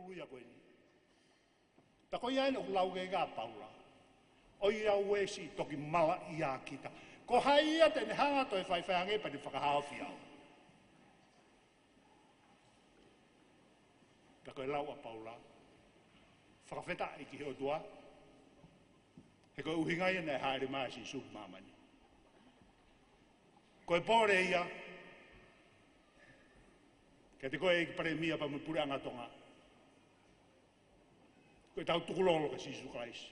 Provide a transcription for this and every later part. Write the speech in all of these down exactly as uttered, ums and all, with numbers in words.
Ui a koe ni. Pea ko ia ʻeni ʻoku lau ke ka Paula. ʻOiauē siʻi toki malaʻia kita. Ko hai ia te ne hanga ʻo toe faifai ange pea ne fakahaofi au. Pea ko e lau ʻa Paula. Fakafetaʻi ki he ʻOtua. He ko e ʻuhinga ia naʻe hāʻele mai ai ʻa Sīsū ki māmani. Ko e pole ia. Kiate koe ʻEiki Palēmia pea mo e Puleʻanga Tonga. Ko ʻetau tukulolo kia Sīsū Kalaisi.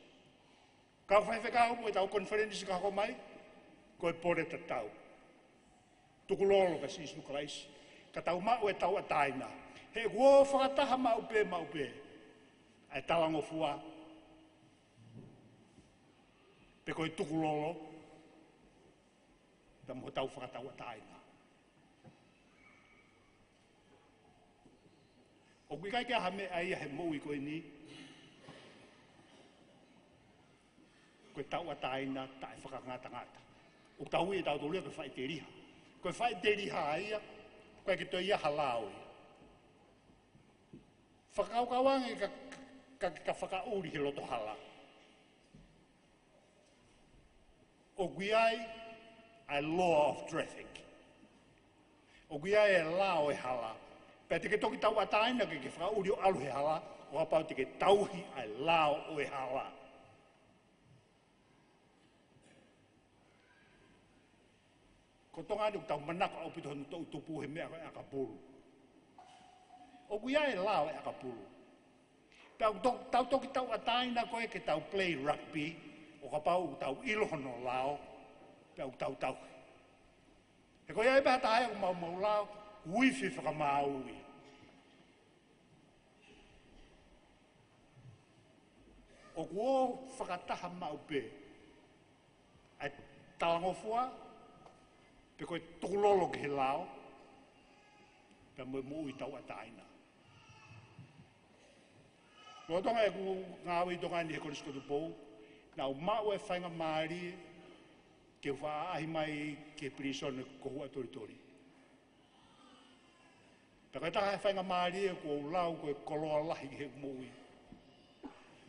Kau faifekau mo ʻetau konifelenisi ka hoko mai, ko e pole tatau. Tukulolo kia Sīsū Kalaisi. Ka tau maʻu e tauʻatāina. He kuo fakataha maʻu pē, maʻu pē. ʻA e talangofua. Pe ko e tukulolo. Pea mo hotau fakatauʻatāina. ʻOku ʻikai ke ʻi ai ha meʻa ia he moʻui ko eni. Ko e tauʻatāina taʻefakangatangata. ʻOku tau ui ʻe tautolu ia ko e faʻiteliha. Ko e faʻiteliha ia, ko e ke toe ia ha lao ia. Fakakaukau ange ka, ka, ka fakaʻuli he loto hala. ʻOku ʻi ai ʻa e law of traffic. ʻOku ʻi ai e lao e hala. Pea te ke toki tauʻatāina ke ke fakaʻuli ʻo ʻalu he hala, ʻo kapau te ke tauhi ʻa e lao ʻo e hala. Ko Tonga ni ʻoku tau manako ʻaupito hono toʻutupu he meʻa ko e ʻakapulu. ʻOku ʻi ai e lao e ʻakapulu. Pea ʻoku to-, tau toki tauʻatāina koe ke tau play rugby, ʻo kapau ʻoku tau ʻilo hono lao, pea ʻoku tau tauhi. He ko ia ʻe pehē taha ʻoku maumau lao, uifi fakamāui. ʻOku ō fakataha maʻu pē ʻa e talangofua, pe ko e tukulolo ki he lao, pea mo e moʻui tauʻatāina. Lolotonga ʻeku ngāue ʻi Tonga ni he Kolisi ko Tupou, naʻa ku maʻu e faingamālie ke u faʻa ʻaʻahi mai ki he pilīsone ko Huʻatolitoli. Pea ko e taha e faingamālie kuo u lau ko e koloa lahi ki heʻeku moʻui.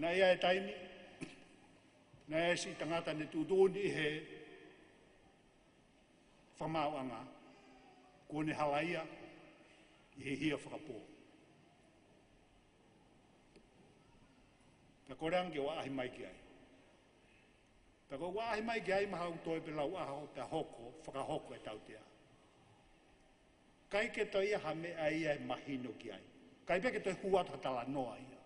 Naʻe ʻi ai e taimi, naʻe ʻi ai e siʻi tangata ne tuʻutuʻuni ʻi he fakamaauʻanga, kuo ne halaia ʻi he hia fakapō. Pea kole ange ke u ʻaʻahi mai ki ai. Pea ko u ʻaʻahi mai ki ai mahalo toe pē lau ʻaho pea hoko, fakahoko e tautea. ʻIkai ke toe ʻi ai ha meʻa ia ʻe mahino ki ai. ʻIkai pē ke toe hū atu ha talanoa ia.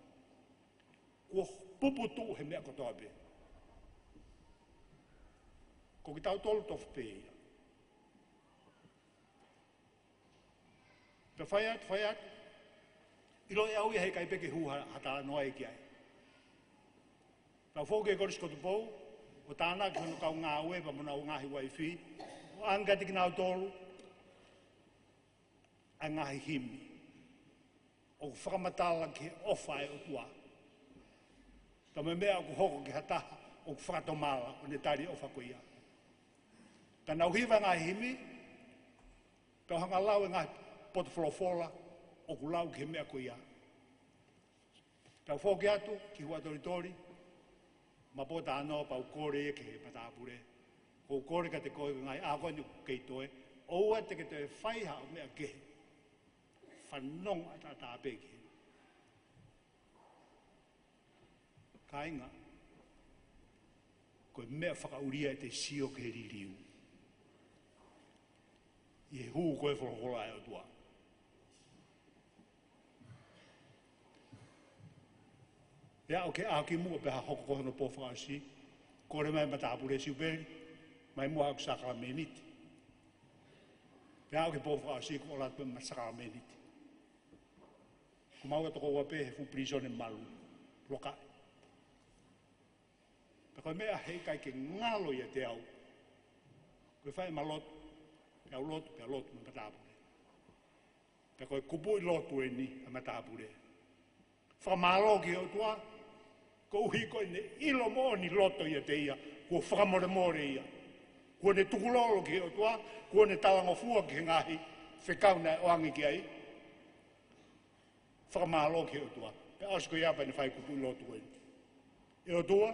Kuo puputuʻu he meʻa kotoa pē. Ko kitautolu tofu pē ia. Pea fai atu, fai atu. ʻIloʻi ʻe au ia heʻikai pē ke hū ha, ha talanoa ia ki ai. Pea u foki ki he Kolisi ko Tupou, ʻo tānaki hono kau ngāue pea mo honau ngaahi uaifi, ʻo ʻoange kiate kinautolu ʻa e ngaahi himi ʻoku fakamatala ki he ʻofa ʻa e ʻOtua. Pea mo e meʻa ʻoku hoko ki ha taha ʻoku fakatomala ʻo ne tali e ʻofa ko ia. Pea nau hiva e ngaahi himi, pea u hanga ʻo lau e ngaahi potu folofola ʻoku lau ki he meʻa ko ia. Pea u foki atu ki Huʻatolitoli, maʻu pē ʻa e talanoa pea u kole ia ki he matāpule. ʻOku ou kole kiate koe ngaahi ʻaho ko eni ʻoku kei toe, ʻoua te ke toe fai haʻo meʻa kehe. Fanongo ʻataʻatā pē ki heni. Kāinga, ko e meʻa fakaʻuli ia ʻete sio ki he liliu ʻi he hū ko e folofola ʻa e ʻOtua. Pea ʻoku ke ʻalu ki muʻa pea hoko ko hono pō fakaʻosi, kole mai matāpule Siupeli, mai muʻa ʻoku sakalameniti. Pea ʻoku ke pō fakaʻosi ko ʻola pē ma sakalameniti. Ko maua toko ua pē he fuʻu pilīsone malu, lokaʻi. Pea ko e meʻa heʻikai ke ngalo ia ʻiate au. Ko e fai ʻema lotu, pea u lotu, pea lotu mo e matāpule. Pea ko e kupuʻi lotu eni ʻa e matāpule. Fakamālō ki he ʻOtua, koeʻuhi ko ʻene ʻilo moʻoni loto ʻiate ia, kuo fakamolemole ia. Kuo ne tukulolo ki he ʻOtua, kuo ne talangofua ki he ngaahi fekau naʻe ʻoange ki ai. Fakamālō ki he ʻOtua. Pea ʻosi ko ia pea ne fai e kupuʻi lotu ko eni: ʻE ʻOtua,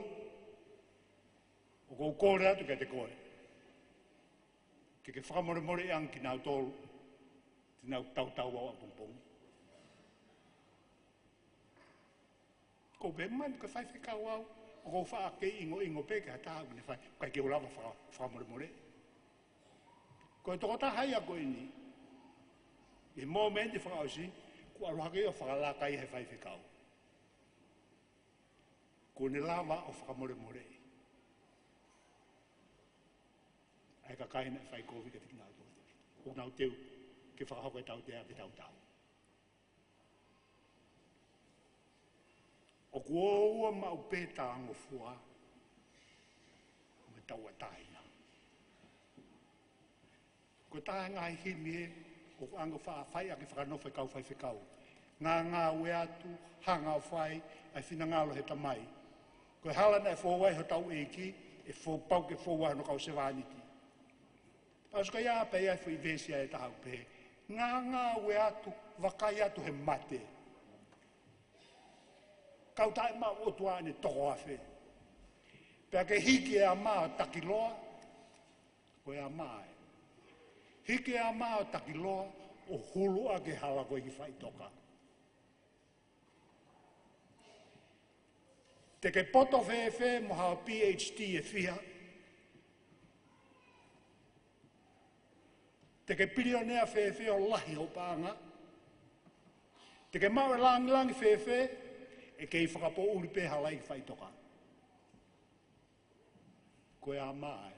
ʻoku ou kole atu kiate koe ke ke fakamolemoleʻi ange kinautolu te nau tautau au ʻapongipongi. Ko e pehē mai ko e faifekau au, ʻoku ou faʻa kei ʻingoʻingo pē ki ha taha ʻoku ne fai, ʻikai ke u lava faka-, fakamolemoleʻi. Ko e tokotaha ia ko eni, ʻi he momeniti fakaʻosi, kuo ʻalu hake ia ʻo fakalaka ia he faifekau. Kuo ne lava ʻo fakamolemoleʻi ʻa e kakai naʻe fai kovi kiate kinautolu, ʻoku nau teu ke fakahoko e tautea ke tautau. ʻOku ʻoua maʻu pē talangofua mo e tauʻatāina. Ko e taha e ngaahi himi ē ʻoku ʻange ʻo faʻa fai ʻaki e fakanofo ʻa e kau faifekau: Ngāngāue atu, hanga ʻo fai ʻa e finangalo ʻo e Tamai. Ko e hala naʻe fou ai hotau ʻEiki, ʻe fou, pau ke fou ai hono kau sevāniti. Pea ʻosi ko ia pea ʻi ai e foʻi veesi ʻe taha ʻoku pehē: Ngāngāue atu, vakai atu he mate, kau taʻemaʻu ʻOtua ʻene toko afe, pea ke hiki e ama ʻo takiloa. Ko e ama ē. Hiki e ama ʻo takiloa, ʻo hulu ʻaki e hala ko ē ki faʻitoka. Te ke poto fēfē mo ha PhD ʻe fiha? Te ke pilionea fēfē ʻo lahi hoʻo paʻanga? Te ke maʻu e langilangi fēfē? ʻE kei fakapoʻuli pē hala ia ki faʻitoka. Ko e ama ē.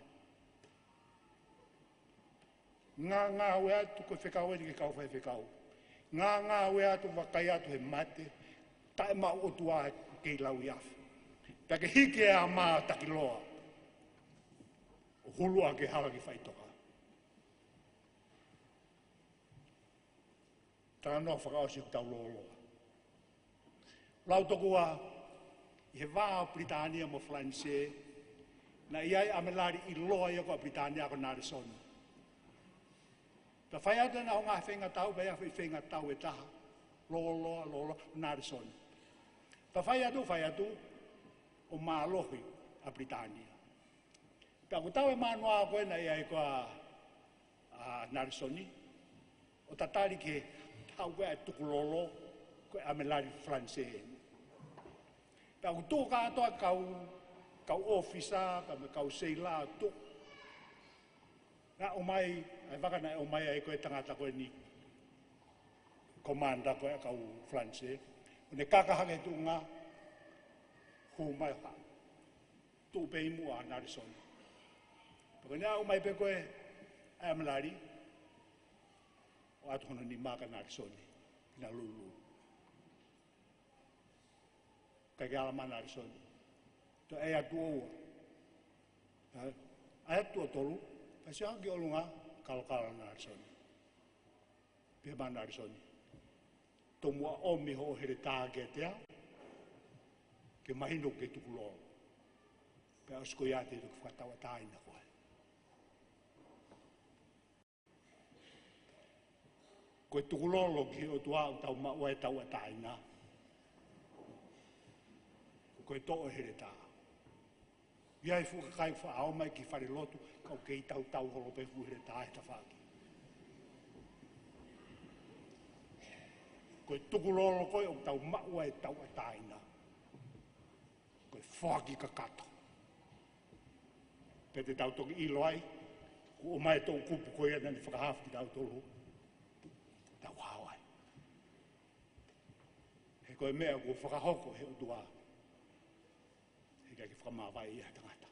Ngāngāue atu, ko e fekau eni ki he kau faifekau: Ngāngāue atu, vakai atu he mate, taʻemaʻu ʻOtua ʻoku kei lauiafe, pea ke hiki e ama ʻo takiloa, ʻo hulu ʻaki e hala ki faʻitoka. Talanoa fakaʻosi ʻoku tau lōloa. Lau tokua, ʻi he vā ʻo Pilitānia mo Falanisē, naʻe ʻi ai e ʻamelali ʻiloa ia ko ē ʻa Pilitānia ko Nalesoni. Pea fai atu ʻena ʻū ngaahi feingatau, pea ʻi ai e foʻi feingatau ʻe taha, lōloa, lōloa, Nalesoni. Pea fai atu, fai atu, ʻo mālohi ʻa Pilitānia. Pea ʻoku tau e manuā ko ē naʻe ʻi ai ko ē ʻa, ʻa Nalesoni, ʻo tatali ki he haʻu ko ē ʻa e tukulolo ko ē ʻamelali Falanisē. Pea ʻoku tuʻu kātoa e kau, kau ʻōfisa, kau, kau seila ʻo tuʻu. Naʻe ʻomai, ʻa e vaka naʻe ʻomai ai ko ē e tangata ko eni, commander ko ē ʻa e kau Falanisē, ʻo ne kaka hake he tuʻunga, hū mai ha tuʻu pē ʻi muʻa ʻa Nalesoni. Pea ko ʻene aʻu mai pē ko ē ʻa e ʻamelali, ʻoatu hono nima kia Nalesoni, pina lulu. ʻIkai ke ala mai ʻa Nalesoni. Toe ʻai atu ʻo ua. ʻAi atu ʻo tolu, pea sio hake ki ʻolunga, kalokalo ʻa Nalesoni. Pehē mai ʻa Nalesoni: Tomuʻa ʻomi hoʻo heletā kiate au, ke mahino ʻoku ke tukulolo. Pea ʻosi ko ia te u toki fakatauʻatāina koe. Ko e tukulolo ki he ʻOtua ʻoku tau maʻu ai e tauʻatāina, ko e toʻo e heletā. ʻI ai e fuʻu kakai faʻa ō mai ki he falelotu, ka ʻoku kei tautau holo pē e fuʻu heletā he tafaʻaki. Ko e tukulolo ko ē ʻoku tau maʻu ai e tauʻatāina, ko e foaki kakato. Pea te tau toki ʻilo ai, kuo ʻomai e toʻukupu ko ia naʻa ne fakahaofi kitautolu, tau hao ai. He ko e meʻa kuo fakahoko ʻe he ʻOtua, heʻikai ke fakamāvae ia ʻe ha tangata.